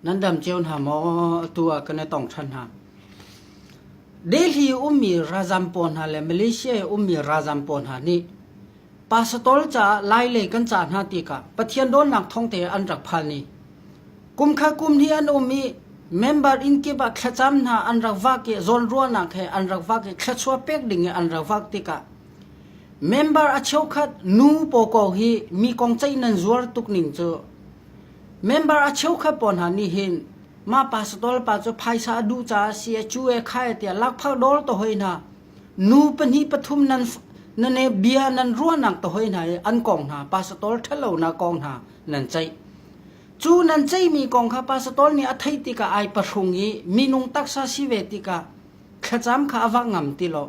Nan dam cio hna maw? Atu ah kan i tong ṭhan hna. Delhi ummi ralzam pawl hna le Malaysia i ummi ralzam pawl hna nih pastor caah Lai lei kan cah hna tikah Pathian dawtnak thawngte an rak phal ni. Kum khat kum hnih an um i member inn kip ah thlacam hna an rak vak i zawnruahnak he an rak vak i thluachuah pek ding i an rak vak tikah member a cheukhat nu paw ko hi mi kong ceih nan zuar tuk ning cu Member a cheukhat pawl hna nih hin mah pastor pa cu phaisa a duh caah si a cu e kha e tiah lakphak dawr ta hoi hna. Nu pahnih pathum nan nan e bia nan ruahnak ta hoi hna i an kong hna pastor ṭhatlonak kong hna nan ceih. Cu nan ceihmi kong kha pastor nih a theih tikah ai pahrung i minung taksa si ve tikah thlacam kha a va ngam ti lo.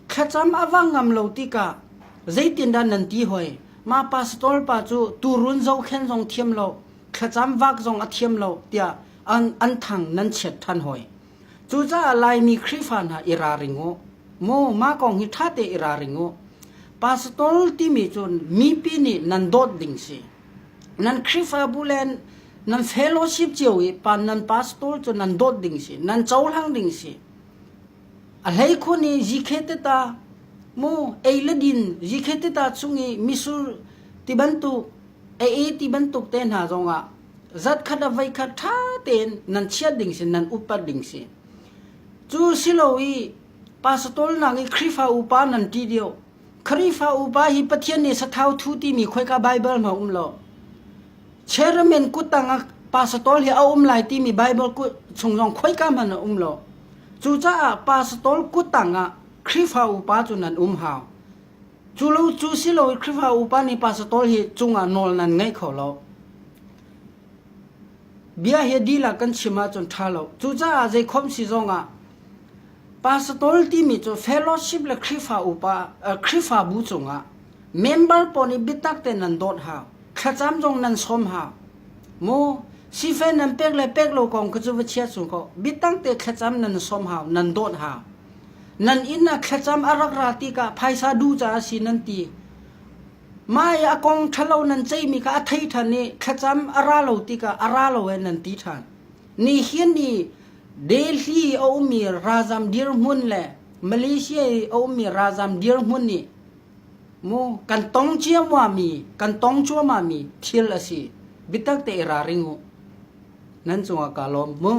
Thlacam a va ngam lo tikah zeitindah nan ti hoi? Mah pastor pa cu tuurun zohkhenh zong thiam lo, thlacam vak zong a thiam lo tiah an, an thang nan chiat ṭhan hoi. Cucaah Laimi Khrihfa hna i ralring u. Mu, mah kong hi ṭha te i ralring u. Pastor timi cu mipi nih nan dawt ding si. Nan Khrihfabu le nan fellowship cio i pa nan pastor cu nan dawt ding si, nan cohlang ding si. A hleikhun i zikheteta mu ei le din zikheteta chung i misur ti bantuk ei ti bantuk te hna zongah zatkhat a voikhat ṭha tein nan chiat ding si nan upat ding si. Cu silo i pastor nak i Khrihfa upa nan ṭih deuh. Khrihfa upa hi Pathian nih sathau thu timi khoika Bible hna um lo. Chairman kuttang ah pastor hi a um lai timi Bible chung zong khoika hmanh a um lo. Cucaah pastor kuttang ah Khrihfa upa cu nan um hau. Cu lo cu si lo i Khrihfa upa nih pastor hi cungah nawl nan ngei kho lo. Bia hi dihlak kan chim ahcun ṭha lo. Cucaah zeikhom si zongah pastor timi cu fellowship le Khrihfa upa Khrihfabu cungah member pawl nih biatak tein nan dawt hau. Thlacam zong nan sawm hau. Mu sife nan pek le pek lo kong kha cu va chia chung ko. Biatak te thlacam nan sawm hau, nan dawt hau. Nan inn ah thlacam a rak ra tikah phaisa duh caah si nan ti. Mah i a kong ṭhalo nan ceihmi kha a thei ṭhan i thlacam a ra lo tikah a ra lo e nan ti ṭhan. Nihin ni Delhi a ummi ralzam dirhmun le Malaysia i a ummi ralzam dirhmun nih mu kan tong ciammami kan tong cuahmahmi thil a si. Biatak te i ralring u. Nan cungah kaa lawm mu.